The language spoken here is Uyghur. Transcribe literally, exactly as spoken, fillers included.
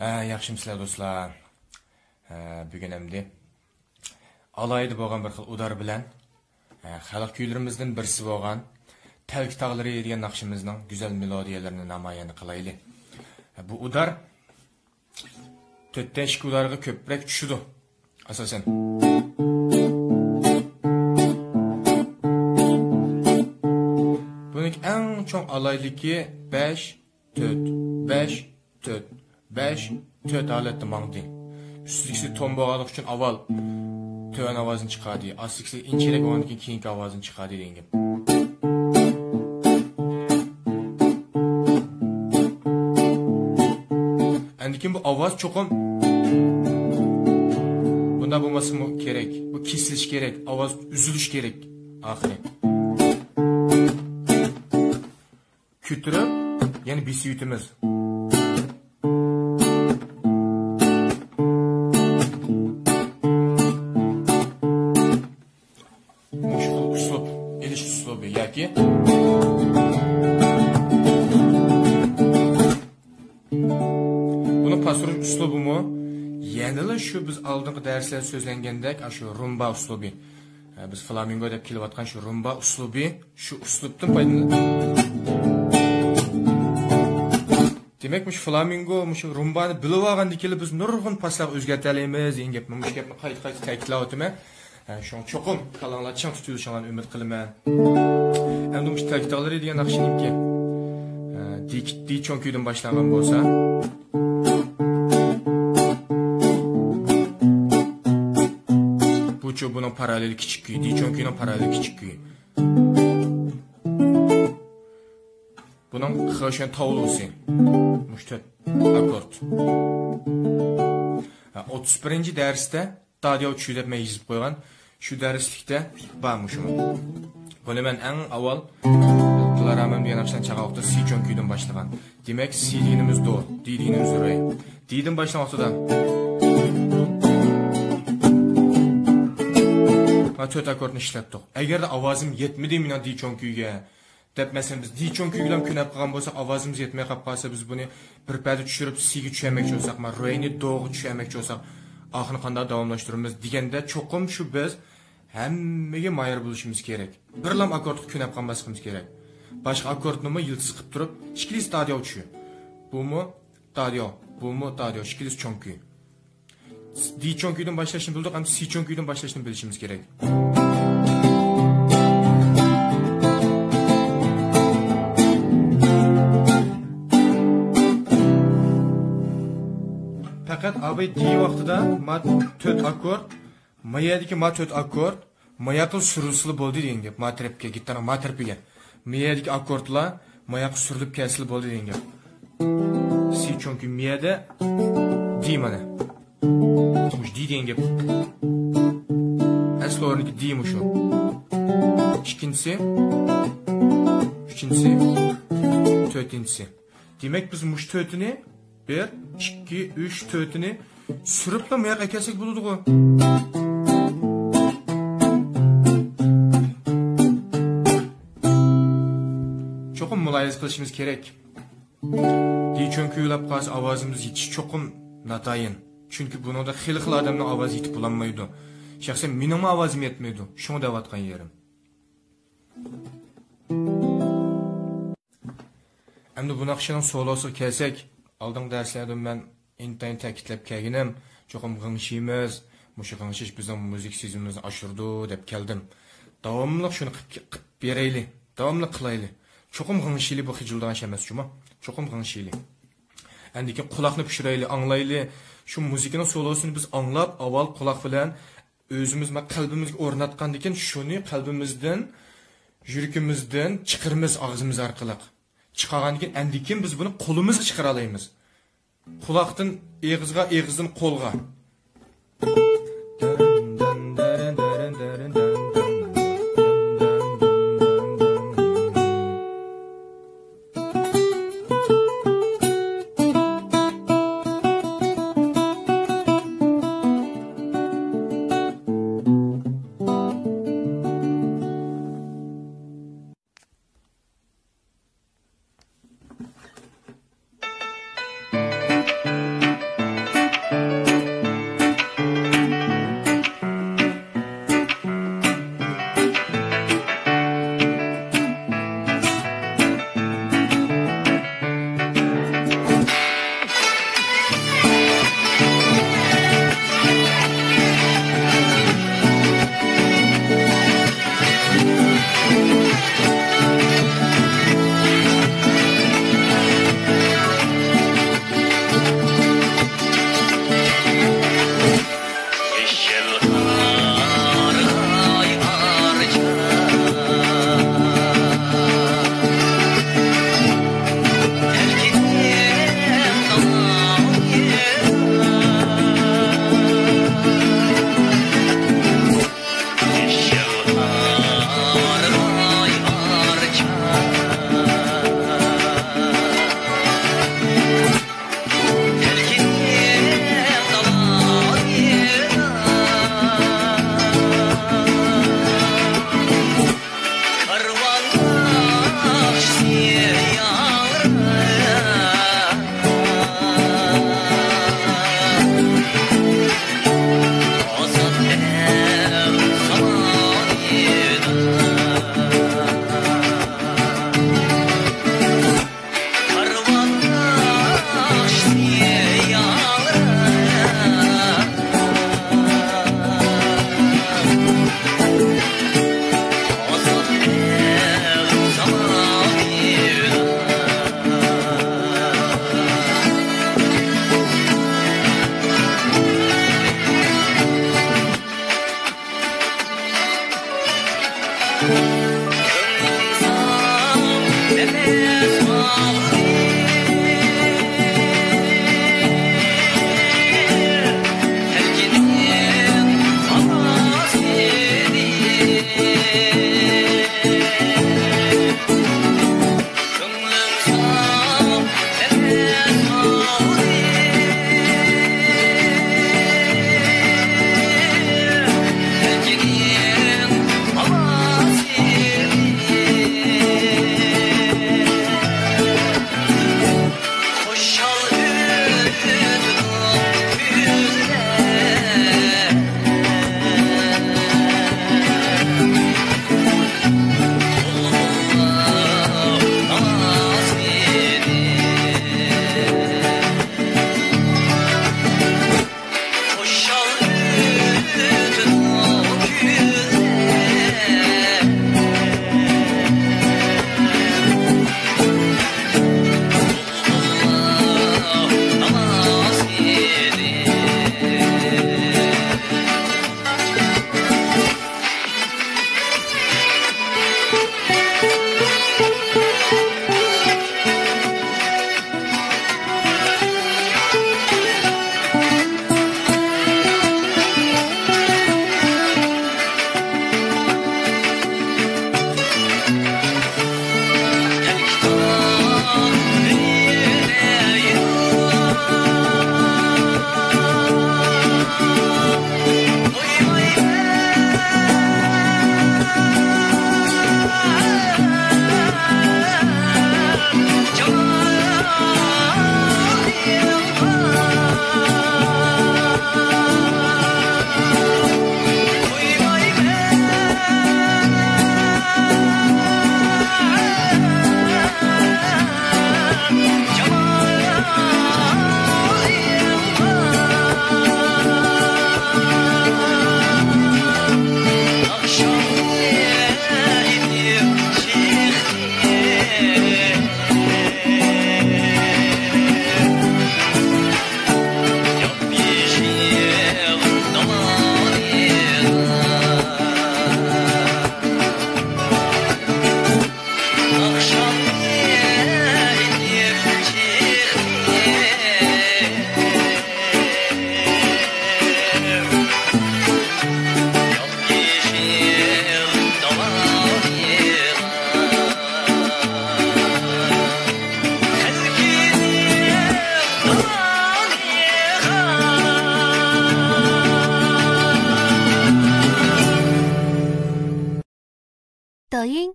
ھە، ياخشىمۇسىلەر دوستلار؟ ھە، بۈگۈن ئەمدى ئالاھىدە بولغان بىر خىل ئۇدار بىلەن، ھە، خەلق كۈيلىرىمىزدىن بىرسى بولغان تەلكە تاغلىرى دېگەن ناخشىمىزنىڭ گۈزەل مېلودىيەلىرىنى نامايان قىلايلى. ھە، بۇ ئۇدار تۆتتە ئىككى ئۇدارغا كۆپرەك چۈشىدۇ، ئاساسەن. بۇنىڭ ئەڭ چوڭ ئالاھىدىلىكى بەش، تۆت، بەش، تۆت، بەش، تۆت ھالەتتە ماڭدى. ئۈستىدىكىسى تون بولغانلىقى ئۈچۈن ئاۋۋال تۆۋەن ئاۋازنى چىقاردى، ئاستىدىكىسى ئىنچىرەك بولغاندىن كېيىن كېيىنكى ئاۋازنى چىقاردى دېگەن گەپ. ئەندىكىن بۇ ئاۋاز چوقۇم بۇنداق بولماسلىقىمۇ كېرەك. بۇ كېسىلىشى كېرەك، ئاۋاز ئۈزۈلۈشى كېرەك ئاخىرى. كۆتۈرۈپ، يەنە بېسىۋېتىمىز. مۇشۇ خىل ئۇسلۇب، ئېلىش ئۇسلۇبى ياكى بۇنى پاس ئۇرۇش ئۇسلۇبىمۇ يەنىلا شۇ بىز ئالدىنقى دەرسلەردە سۆزلەنگەندەك، ئاشۇ رومبا ئۇسلۇبى. ھە، بىز فلامىنگو دەپ كېلىۋاتقان شۇ رومبا ئۇسلۇبى، شۇ ئۇسلۇبتىن پايدىلىنىپ. دېمەك، مۇشۇ فلامىنگو، مۇشۇ رومبانى بىلىۋالغاندىن كېيىن بىز نۇرغۇن پاسلارغا ئۆزگەرتەلەيمىز دېگەن گەپنى مۇشۇ گەپنى قايتا-قايتا تەكىتلەۋاتىمەن. ھە، شۇڭا چوقۇم كاللاڭلار چىڭ تۇتۇۋېلىشىڭلارنى ئۈمىد قىلىمەن. ئەمدى مۇشۇ تەلكە تاغلىرى دېگەن ناخشىنىڭكى، ھە، دى، دى چوڭ كۈيدىن باشلانغان بولسا، بۇچۇ بۇنىڭ پاراللېل كىچىك كۈيى، دى چوڭ كۈينىڭ پاراللېل كىچىك كۈيى. بۇنىڭ خېشۈەن تاۋلۇسى. مۇشۇ تۆت ئاككورد. ھە، ئوتتۇز بىرىنچى دەرستە دادياۋ چۈ دەپ مەن يېزىپ قويغان. شۇ دەرسلىكتە بار مۇشۇ. بۇنى مەن ئەڭ ئاۋۋال دىلارامەم دېگەن ناخشىلارنى چالغان ۋاقىتتا سى چوڭ كۈيدىن باشلىغان. دېمەك، سى دېگىنىمىز دو، دى دېگىنىمىز رې. دىدىن باشلىغان ۋاقتىدا مانا تۆت ئاككوردنى ئىشلەتتۇق. ئەگەردە ئاۋازىم يەتمىدى مېنىڭ دى چوڭ كۈيگە دەپ، مەسىلەن، بىز دى چوڭ كۈيگە بىلەن كۈنەپ قالغان بولساق، ئاۋازىمىز يەتمەي قاپ قالسا، بىز بۇنى بىر پەدە چۈشۈرۈپ، سىگە چۈشۈرمەكچى بولساق، مانا رېنى دوغا چۈشۈرمەكچى بولساق، ئاخىرىنى قانداق داۋاملاشتۇرىمىز دېگەندە، چوقۇم شۇ بىز ھەممىگە مايىل بولۇشىمىز كېرەك. بىرلام ئاككوردقا كۈنەپ قالماسلىقىمىز كېرەك. باشقا ئاككوردنىمۇ يىلتىز قىلىپ تۇرۇپ، ئىككىلىسى دادياۋ چۈ. بۇمۇ دادياۋ، بۇمۇ دادياۋ، ئىككىلىسى چوڭ كۈي. دى چوڭ كۈيدىن باشلاشنى بىلدۇق، ئەمدى سى چوڭ كۈيدىن باشلاشنى بىلىشىمىز كېرەك. پەقەت ئاباي دى ۋاقتىدا ما تۆت ئاككورد، ما يەردىكى ما تۆت ئاككورد، ما ياققا سۈرۈلسىلا بولدى دېگەن گەپ. ما تەرەپكە، گىتارنىڭ ما تەرىپىگە. ما يەردىكى ئاككوردلار ما ياققا سۈرۈلۈپ كەلسىلا بولدى دېگەن گەپ. سى چوڭ كۈي ما يەردە، دى مانا. مۇشۇ دى دېگەن گەپ. ئەسلى ئورنىدىكى دى مۇشۇ. ئىككىنچىسى، ئۈچىنچىسى، تۆتىنچىسى. دېمەك، بىز مۇشۇ تۆتىنى، بىر، ئىككى، ئۈچ، تۆتىنى سۈرۈپلا مۇياق ئەكەلسەك بولىدىغۇ. چوقۇم مۇلاھىزە قىلىشىمىز كېرەك. دى چوڭ كۈيلەپ قالسا، ئاۋازىمىز يېتىشى چوقۇم ناتايىن. چۈنكى بۇنىڭدا خېلى خىل ئادەمنىڭ ئاۋازى يېتىپ بولالمايدۇ. شەخسەن مېنىڭمۇ ئاۋازىم يەتمەيدۇ. شۇڭا دەۋاتقان يېرىم. ئەمدى بۇ ناخشىنىڭ سولوسىغا كەلسەك، ئالدىنقى دەرسلەردە مەن ئىنتايىن تەكىتلەپ كەلگىنىم، چوقۇم غىڭشىيمىز، مۇشۇ غىڭشىش بىزنىڭ مۇزىكا سېزىمىمىزنى ئاشۇرىدۇ دەپ كەلدىم. داۋاملىق شۇنى قىپ، قىپ بېرەيلى، داۋاملىق قىلايلى. چوقۇم غىڭشىيلى، بۇ خىجىلدىغان ئىش ئەمەس جۇما. چوقۇم غىڭشىيلى. ئەندىكىن قۇلاقنى پىشۇرايلى، ئاڭلايلى. شۇ مۇزىكىنىڭ سولوسىنى بىز ئاڭلاپ، ئاۋۋال قۇلاق بىلەن ئۆزىمىز، مانا، قەلبىمىزگە ئورناتقاندىن كېيىن، شۇنى قەلبىمىزدىن، يۈرىكىمىزدىن چىقىرىمىز ئاغزىمىز ئارقىلىق. چىقارغاندىن كېيىن، ئەندىكىن بىز بۇنى قولىمىزغا چىقىرالايمىز. قۇلاقتىن ئېغىزغا، ئېغىزدىن قولغا. 抖音、